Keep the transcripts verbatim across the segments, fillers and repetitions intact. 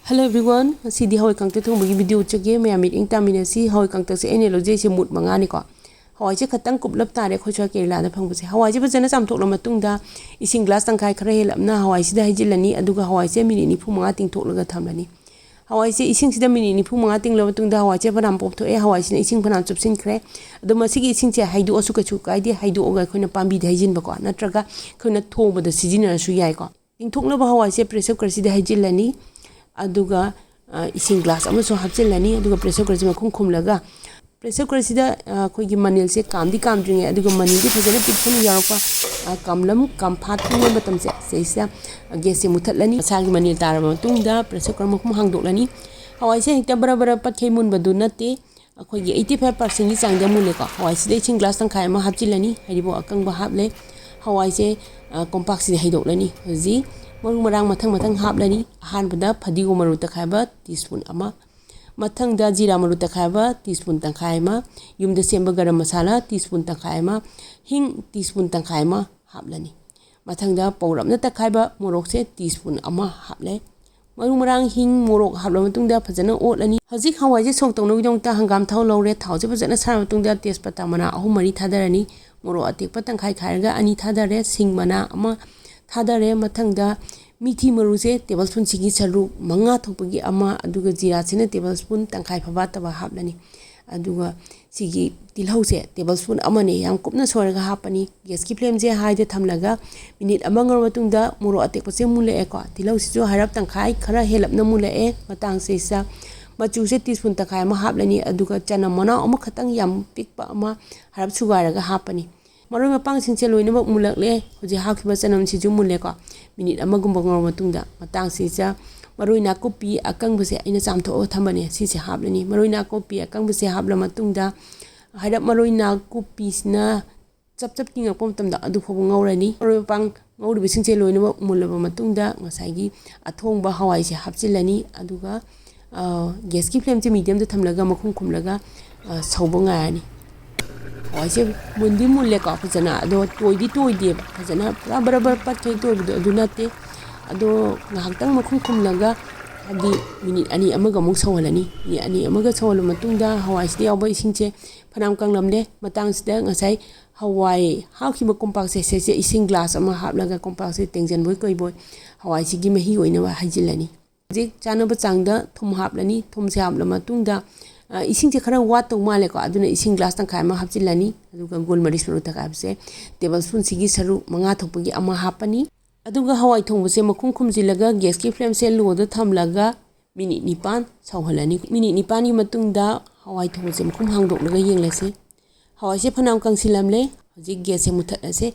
Hello everyone, ꯉꯁꯤꯗꯤ ꯍꯋꯥꯏ ꯀꯥꯡꯇꯛ ꯊꯣꯡꯕꯒꯤ ꯚꯤꯗꯤꯑꯣ ꯎꯠꯆꯒꯦ꯫ ꯃꯌꯥꯝ ꯃꯤꯠꯌꯦꯡ ꯇꯥꯃꯤꯟꯅꯁꯤ꯫ ꯍꯋꯥꯏ ꯀꯥꯡꯇꯛꯁꯦ ꯑꯩꯅ ꯂꯧꯖꯩꯁꯦ ꯃꯨꯠ ꯃꯉꯥꯅꯤꯀꯣ꯫ ꯍꯋꯥꯏꯁꯦ ꯈꯇꯪ ꯀꯨꯞꯂꯞ ꯇꯥꯔꯦ ꯑꯩꯈꯣꯏ ꯁ꯭ꯋꯥꯏ ꯀꯦꯔꯦꯂꯥꯗ ꯐꯪꯕꯁꯦ꯫ ꯍꯋꯥꯏꯁꯦ ꯐꯖꯅ ꯆꯥꯝꯊꯣꯛꯂ ꯃꯇꯨꯡꯗ ꯏꯁꯤꯡ ꯒ꯭ꯂꯥꯁ ꯇꯪꯈꯥꯏ ꯈꯔ ꯍꯦꯜꯂꯞꯅ ꯍꯋꯥꯏꯁꯤꯗ ꯍꯩꯖꯤꯜꯂꯅꯤ, ꯑꯗꯨꯒ ꯍꯋꯥꯏꯁꯦ ꯃꯤꯅꯤꯠ ꯅꯤꯐꯨ ꯃꯉꯥ ꯇꯤꯡꯊꯣꯛꯂꯒ ꯊꯝꯂꯅꯤ꯫ ꯍꯋꯥꯏꯁꯦ ꯏꯁꯤꯡꯁꯤꯗ ꯃꯤꯅꯤꯠ ꯅꯤꯐꯨ ꯃꯉꯥ ꯇꯤꯡꯂꯕ ꯃꯇꯨꯡꯗ ꯍꯋꯥꯏꯁꯦ ꯐꯅꯌꯥꯝ ꯄꯣꯞꯊꯣꯛꯑꯦ, ꯍꯋꯥꯏꯁꯤꯅ ꯏꯁꯤꯡ ꯐꯅꯌꯥꯝ ꯆꯨꯞꯁꯤꯟꯈ꯭ꯔꯦ꯫ ꯑꯗꯣ ꯃꯁꯤꯒꯤ ꯏꯁꯤꯡꯁꯦ ꯍꯩꯗꯣꯛꯑꯁꯨ ꯀꯩꯁꯨ ꯀꯥꯏꯗꯦ, ꯍꯩꯗꯣꯛꯑꯒ ꯑꯩꯈꯣꯏꯅ ꯄꯥꯝꯕꯤꯗ ꯍꯩꯖꯤꯟꯕꯀꯣ, ꯅꯠꯇ꯭ꯔꯒ ꯑꯩꯈꯣꯏꯅ ꯊꯣꯡꯕꯗ ꯁꯤꯖꯤꯟꯅꯔꯁꯨ ꯌꯥꯏꯀꯣ꯫ ꯇꯤꯡꯊꯣꯛꯅꯕ ꯍꯋꯥꯏꯁꯦ ꯄ꯭ꯔꯦꯁꯔ ꯀꯨꯀꯔꯁꯤꯗ ꯍꯩꯖꯤꯜꯂꯅꯤ, ꯑꯗꯨꯒ ꯑ, ꯏꯁꯤꯡ ꯒ꯭ꯂꯥꯁ ꯑꯃꯁꯨ ꯍꯥꯞꯆꯤꯜꯂꯅꯤ, ꯑꯗꯨꯒ ꯄ꯭ꯔꯦꯁꯔ ꯀꯨꯀꯔꯁꯤ ꯃꯈꯨꯝ ꯈꯨꯝꯂꯒ ꯄ꯭ꯔꯦꯁꯔ ꯀꯨꯀꯔꯁꯤꯗ ꯑ, ꯑꯩꯈꯣꯏꯒꯤ ꯃꯅꯤꯜꯁꯦ ꯀꯥꯝꯗꯤ ꯀꯥꯝꯗ꯭ꯔꯤꯉꯩ, ꯑꯗꯨꯒ ꯃꯅꯤꯜꯗꯤ ꯐꯖꯅ ꯄꯤꯛꯊꯅ ꯌꯥꯎꯔꯛꯄ ꯑ, ꯀꯥꯝꯂꯝ ꯀꯥꯝꯐꯥꯠꯇ꯭ꯔꯤꯉꯩ ꯃꯇꯝꯁꯦ, ꯁꯤꯗꯩꯁꯤꯗ ꯒ꯭ꯌꯥꯁꯁꯦ ꯃꯨꯊꯠꯂꯅꯤ꯫ ꯃꯁꯥꯒꯤ ꯃꯅꯤꯜ ꯇꯥꯔꯕ ꯃꯇꯨꯡꯗ ꯄ꯭ꯔꯦꯁꯔ ꯀꯨꯀꯔ ꯃꯈꯨꯝ ꯍꯥꯡꯗꯣꯛꯂꯅꯤ꯫ ꯍꯋꯥꯏꯁꯦ ꯍꯦꯛꯇ ꯕꯔ ꯕꯔ ꯄꯠꯈꯩ ꯃꯨꯟꯕꯗꯨ ꯅꯠꯇꯦ, ꯑꯩꯈꯣꯏꯒꯤ ꯑꯩꯠꯇꯤ ꯐꯥꯏꯚ ꯄꯥꯔꯁꯦꯟꯒꯤ ꯆꯥꯡꯗ ꯃꯨꯜꯂꯦꯀꯣ꯫ ꯍꯋꯥꯏꯁꯤꯗ ꯏꯁꯤꯡ ꯒ꯭ꯂꯥꯁ ꯇꯪꯈꯥꯏ ꯑꯃ ꯍꯥꯞꯆꯤꯜꯂꯅꯤ, ꯍꯥꯏꯗꯤꯕꯣ ꯑꯀꯪꯕ ꯍꯥꯞꯂꯦ꯫ ꯍꯋꯥꯏꯁꯦ ꯑ, ꯀꯣꯝꯄꯥꯛꯁꯤꯗ ꯍꯩꯗꯣꯛꯂꯅꯤ꯫ ꯍꯧꯖꯤꯛ ꯃꯔꯨ ꯃꯔꯥꯡ ꯃꯊꯪ ꯃꯊꯪ ꯍꯥꯞꯂꯅꯤ꯫ ꯑꯍꯥꯟꯕꯗ ꯐꯗꯤꯒꯣꯝ ꯃꯔꯨ ꯇꯛꯈꯥꯏꯕ ꯇꯤ ꯁ꯭ꯄꯨꯟ ꯑꯃ, ꯃꯊꯪꯗ ꯖꯤꯔꯥ ꯃꯔꯨ ꯇꯛꯈꯥꯏꯕ ꯇꯤ ꯁ꯭ꯄꯨꯟ ꯇꯪꯈꯥꯏ ꯑꯃ, ꯌꯨꯝꯗ ꯁꯦꯝꯕ ꯒꯔꯝ ꯃꯁꯥꯂꯥ ꯇꯤ ꯁ꯭ꯄꯨꯟ ꯇꯪꯈꯥꯏ ꯑꯃ, ꯍꯤꯡ ꯇꯤ ꯁ꯭ꯄꯨꯟ ꯇꯪꯈꯥꯏ ꯑꯃ ꯍꯥꯞꯂꯅꯤ꯫ ꯃꯊꯪꯗ ꯄꯧꯔꯞꯅ ꯇꯛꯈꯥꯏꯕ ꯃꯣꯔꯣꯛꯁꯦ ꯇꯤ ꯁ꯭ꯄꯨꯟ ꯑꯃ ꯍꯥꯞꯂꯦ꯫ ꯃꯔꯨ ꯃꯔꯥꯡ, ꯍꯤꯡ, ꯃꯣꯔꯣꯛ ꯍꯥꯞꯂꯕ ꯃꯇꯨꯡꯗ ꯐꯖꯅ ꯑꯣꯠꯂꯅꯤ꯫ ꯍꯧꯖꯤꯛ ꯍꯋꯥꯏꯁꯦ ꯁꯣꯛ ꯇꯧꯅꯕꯒꯤꯗꯃꯛꯇ ꯍꯪꯒꯥꯝ ꯊꯥꯎ ꯂꯧꯔꯦ꯫ ꯊꯥꯎꯁꯦ ꯐꯖꯅ ꯁꯥꯔꯕ ꯃꯇꯨꯡꯗ ꯇꯦꯖꯄꯇꯥ ꯃꯅꯥ ꯑꯍꯨꯝ ꯃꯔꯤ ꯊꯥꯗꯔꯅꯤ꯫ ꯃꯣꯔꯣꯛ ꯑꯇꯦꯛꯄ ꯇꯪꯈꯥꯏ ꯈꯥꯏꯔꯒ ꯑꯅꯤ ꯊꯥꯗꯔꯦ꯫ ꯁꯤꯡ ꯃꯅꯥ ꯑꯃ ꯊꯥꯗꯔꯦ꯫ ꯃꯊꯪꯗ ꯃꯤꯊꯤ ꯃꯔꯨꯁꯦ ꯇꯦꯕꯜ ꯁ꯭ꯄꯨꯟꯁꯤꯒꯤ ꯁꯔꯨꯛ ꯃꯉꯥ ꯊꯣꯛꯄꯒꯤ ꯑꯃ, ꯑꯗꯨꯒ ꯖꯤꯔꯥꯁꯤꯅ ꯇꯦꯕꯜ ꯁ꯭ꯄꯨꯟ ꯇꯪꯈꯥꯏ ꯐꯥꯕ ꯇꯕ ꯍꯥꯞꯂꯅꯤ꯫ ꯑꯗꯨꯒ ꯁꯤꯒꯤ ꯇꯤꯜꯍꯧꯁꯦ ꯇꯦꯕꯜ ꯁ꯭ꯄꯨꯟ ꯑꯃꯅꯦ, ꯌꯥꯝ ꯀꯨꯞꯅ ꯁꯣꯏꯔꯒ ꯍꯥꯞꯄꯅꯤ꯫ ꯒ꯭ꯌꯥꯁꯀꯤ ꯐ꯭ꯂꯦꯝꯁꯦ ꯍꯥꯏꯗ ꯊꯝꯂꯒ ꯃꯤꯅꯤꯠ ꯑꯃ ꯉꯧꯔꯕ ꯃꯇꯨꯡꯗ ꯃꯣꯔꯣꯛ ꯑꯇꯦꯛꯄꯁꯦ ꯃꯨꯜꯂꯛꯑꯦꯀꯣ꯫ ꯇꯤꯜꯍꯧꯁꯤꯁꯨ ꯍꯥꯏꯔꯞ ꯇꯪꯈꯥꯏ ꯈꯔ ꯍꯦꯜꯂꯞꯅ ꯃꯨꯜꯂꯛꯑꯦ꯫ ꯃꯇꯥꯡꯁꯤꯗ ꯃꯆꯨꯁꯦ ꯇꯤ ꯁ꯭ꯄꯨꯟ ꯇꯪꯈꯥꯏ ꯑꯃ ꯍꯥꯞꯂꯅꯤ, ꯑꯗꯨꯒ ꯆꯅꯝ ꯃꯅꯥ ꯑꯃꯈꯛꯇꯪ ꯌꯥꯝ ꯄꯤꯛꯄ ꯑꯃ ꯍꯥꯏꯔꯞ ꯁꯨꯒꯥꯏꯔꯒ ꯍꯥꯞꯄꯅꯤ꯫ ꯃꯔꯣꯏ ꯃꯄꯥꯡꯁꯤꯡꯁꯦ ꯂꯣꯏꯅꯃꯛ ꯃꯨꯜꯂꯛꯂꯦ꯫ ꯍꯧꯖꯤꯛ ꯍꯥꯞꯈꯤꯕ ꯆꯅꯝꯁꯤꯁꯨ ꯃꯨꯜꯂꯦꯀꯣ꯫ ꯃꯤꯅꯤꯠ ꯑꯃꯒꯨꯝꯕ ꯉꯧꯔꯕ ꯃꯇꯨꯡꯗ ꯃꯇꯥꯡꯁꯤꯗ ꯃꯔꯣꯏ ꯅꯥꯀꯨꯞꯄꯤ ꯑꯀꯪꯕꯁꯦ ꯑꯩꯅ ꯆꯥꯝꯊꯣꯛꯑꯒ ꯊꯝꯕꯅꯦ, ꯁꯤꯁꯦ ꯍꯥꯞꯂꯅꯤ꯫ ꯃꯔꯣꯏ ꯅꯥꯀꯨꯞꯄꯤ ꯑꯀꯪꯕꯁꯦ ꯍꯥꯞꯂ ꯃꯇꯨꯡꯗ ꯍꯥꯏꯔꯞ ꯃꯔꯣꯏ ꯅꯥꯀꯨꯞꯄꯤꯁꯤꯅ ꯆꯞ ꯆꯞ ꯇꯤꯡꯉꯛꯄ ꯃꯇꯝꯗ ꯑꯗꯨ ꯐꯥꯎꯕ ꯉꯧꯔꯅꯤ꯫ ꯃꯔꯣꯏ ꯃꯄꯥꯡ ꯉꯧꯔꯤꯕꯁꯤꯡꯁꯦ ꯂꯣꯏꯅꯃꯛ ꯃꯨꯜꯂꯕ ꯃꯇꯨꯡꯗ ꯉꯁꯥꯏꯒꯤ ꯑꯊꯣꯡꯕ ꯍꯋꯥꯏꯁꯦ ꯍꯥꯞꯆꯤꯜꯂꯅꯤ꯫ ꯑꯗꯨꯒ, ꯑ, ꯒ꯭ꯌꯥꯁꯀꯤ ꯐ꯭ꯂꯦꯝꯁꯦ ꯃꯤꯗꯤꯌꯝꯗ ꯊꯝꯂꯒ ꯃꯈꯨꯝ ꯈꯨꯝꯂꯒ, ꯑ, ꯁꯧꯕ ꯉꯥꯏꯔꯅꯤ꯫ ꯍꯋꯥꯏꯁꯦ ꯃꯨꯟꯗꯤ ꯃꯨꯜꯂꯦꯀꯣ ꯐꯖꯅ, ꯑꯗꯣ ꯇꯣꯏꯗꯤ ꯇꯣꯏꯗꯦꯕ, ꯐꯖꯅ ꯄꯨꯔꯥ ꯕꯔ ꯕꯔ ꯄꯠꯈꯩ ꯇꯣꯏꯕꯗꯣ ꯑꯗꯨ ꯅꯠꯇꯦ꯫ ꯑꯗꯣ ꯉꯥꯏꯍꯥꯛꯇꯪ ꯃꯈꯨꯝ ꯈꯨꯝꯂꯒ ꯍꯥꯏꯗꯤ ꯃꯤꯅꯤꯠ ꯑꯅꯤ ꯑꯃꯒ ꯑꯃꯨꯛ ꯁꯧꯍꯜꯂꯅꯤ꯫ ꯃꯤꯅꯤꯠ ꯑꯅꯤ ꯑꯃꯒ ꯁꯧꯍꯜꯂ ꯃꯇꯨꯡꯗ ꯍꯋꯥꯏꯁꯤꯗ ꯌꯥꯎꯕ ꯏꯁꯤꯡꯁꯦ ꯐꯅꯌꯥꯝ ꯀꯪꯂꯝꯂꯦ꯫ ꯃꯇꯥꯡꯁꯤꯗ ꯉꯁꯥꯏ ꯍꯋꯥꯏ ꯍꯥꯞꯈꯤꯕ ꯀꯣꯝꯄꯥꯛꯁꯦ, ꯁꯤꯁꯦ ꯏꯁꯤꯡ ꯒ꯭ꯂꯥꯁ ꯑꯃ ꯍꯥꯞꯂꯒ ꯀꯣꯝꯄꯥꯛꯁꯦ ꯇꯦꯡꯁꯤꯟꯕꯣꯏ ꯀꯩꯕꯣꯏ ꯍꯋꯥꯏꯁꯤꯒꯤ ꯃꯍꯤ ꯑꯣꯏꯅꯕ ꯍꯩꯖꯤꯜꯂꯅꯤ꯫ ꯍꯧꯖꯤꯛ ꯆꯥꯅꯕ ꯆꯥꯡꯗ ꯊꯨꯝ ꯍꯥꯞꯂꯅꯤ꯫ ꯊꯨꯝꯁꯦ ꯍꯥꯞꯂ ꯃꯇꯨꯡꯗ, ꯑ, ꯏꯁꯤꯡꯁꯦ ꯈꯔ ꯋꯥꯠꯇꯧ ꯃꯥꯜꯂꯦꯀꯣ, ꯑꯗꯨꯅ ꯏꯁꯤꯡ ꯒ꯭ꯂꯥꯁ ꯇꯪꯈꯥꯏ ꯑꯃ ꯍꯥꯞꯆꯤꯜꯂꯅꯤ꯫ ꯑꯗꯨꯒ ꯒꯣꯜ ꯃꯔꯤꯁ ꯃꯔꯨ ꯇꯪꯈꯥꯏ ꯍꯥꯞꯄꯁꯦ ꯇꯦꯕꯜ ꯁ꯭ꯄꯨꯟꯁꯤꯒꯤ ꯁꯔꯨꯛ ꯃꯉꯥ ꯊꯣꯛꯄꯒꯤ ꯑꯃ ꯍꯥꯞꯄꯅꯤ꯫ ꯑꯗꯨꯒ ꯍꯋꯥꯏ ꯊꯣꯡꯕꯁꯦ ꯃꯈꯨꯝ ꯈꯨꯝꯖꯤꯜꯂꯒ ꯒ꯭ꯌꯥꯁꯀꯤ ꯐ꯭ꯂꯦꯝꯁꯦ ꯂꯣꯗ ꯊꯝꯂꯒ ꯃꯤꯅꯤꯠ ꯅꯤꯄꯥꯟ ꯁꯧꯍꯜꯂꯅꯤ꯫ ꯃꯤꯅꯤꯠ ꯅꯤꯄꯥꯟꯒꯤ ꯃꯇꯨꯡꯗ ꯍꯋꯥꯏ ꯊꯣꯡꯕꯁꯦ ꯃꯈꯨꯝ ꯍꯥꯡꯗꯣꯛꯂꯒ ꯌꯦꯡꯂꯁꯤ꯫ ꯍꯋꯥꯏꯁꯦ ꯐꯅꯌꯥꯝ ꯀꯪꯁꯤꯜꯂꯝꯂꯦ꯫ ꯍꯧꯖꯤꯛ ꯒ꯭ꯌꯥꯁꯁꯦ ꯃꯨꯊꯠꯂꯁꯦ꯫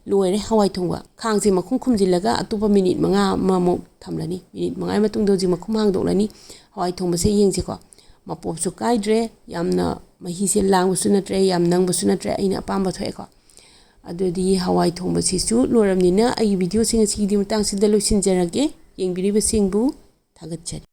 ꯂꯣꯏꯔꯦ ꯍꯋꯥꯏ ꯊꯣꯡꯕ꯫ ꯈꯥꯡꯁꯦ ꯃꯈꯨꯝ ꯈꯨꯝꯖꯤꯜꯂꯒ ꯑꯇꯣꯞꯄ ꯃꯤꯅꯤꯠ ꯃꯉꯥ ꯑꯃꯃꯨꯛ ꯊꯝꯂꯅꯤ꯫ ꯃꯤꯅꯤꯠ ꯃꯉꯥꯒꯤ ꯃꯇꯨꯡꯗ ꯍꯧꯖꯤꯛ ꯃꯈꯨꯝ ꯍꯥꯡꯗꯣꯛꯂꯅꯤ꯫ ꯍꯋꯥꯏ ꯊꯣꯡꯕꯁꯦ ꯌꯦꯡꯁꯤꯀꯣ꯫ ꯃꯄꯣꯞꯁꯨ ꯀꯥꯏꯗ꯭ꯔꯦ꯫ ꯌꯥꯝꯅ ꯃꯍꯤꯁꯦ ꯂꯥꯡꯕꯁꯨ ꯅꯠꯇ꯭ꯔꯦ, ꯌꯥꯝ ꯅꯪꯕꯁꯨ ꯅꯠꯇ꯭ꯔꯦ꯫ ꯑꯩꯅ ꯑꯄꯥꯝꯕ ꯊꯣꯛꯑꯦꯀꯣ꯫ ꯑꯗꯨꯗꯤ ꯍꯋꯥꯏ ꯊꯣꯡꯕꯁꯤꯁꯨ ꯂꯣꯏꯔꯕꯅꯤꯅ ꯑꯩꯒꯤ ꯚꯤꯗꯤꯑꯣꯁꯦ ꯉꯁꯤꯒꯤꯗꯤ ꯃꯇꯥꯡꯁꯤꯗ ꯂꯣꯏꯁꯤꯟꯖꯔꯒꯦ꯫ ꯌꯦꯡꯕꯤꯔꯤꯕꯁꯤꯡꯕꯨ ꯊꯥꯒꯠꯆꯔꯤ꯫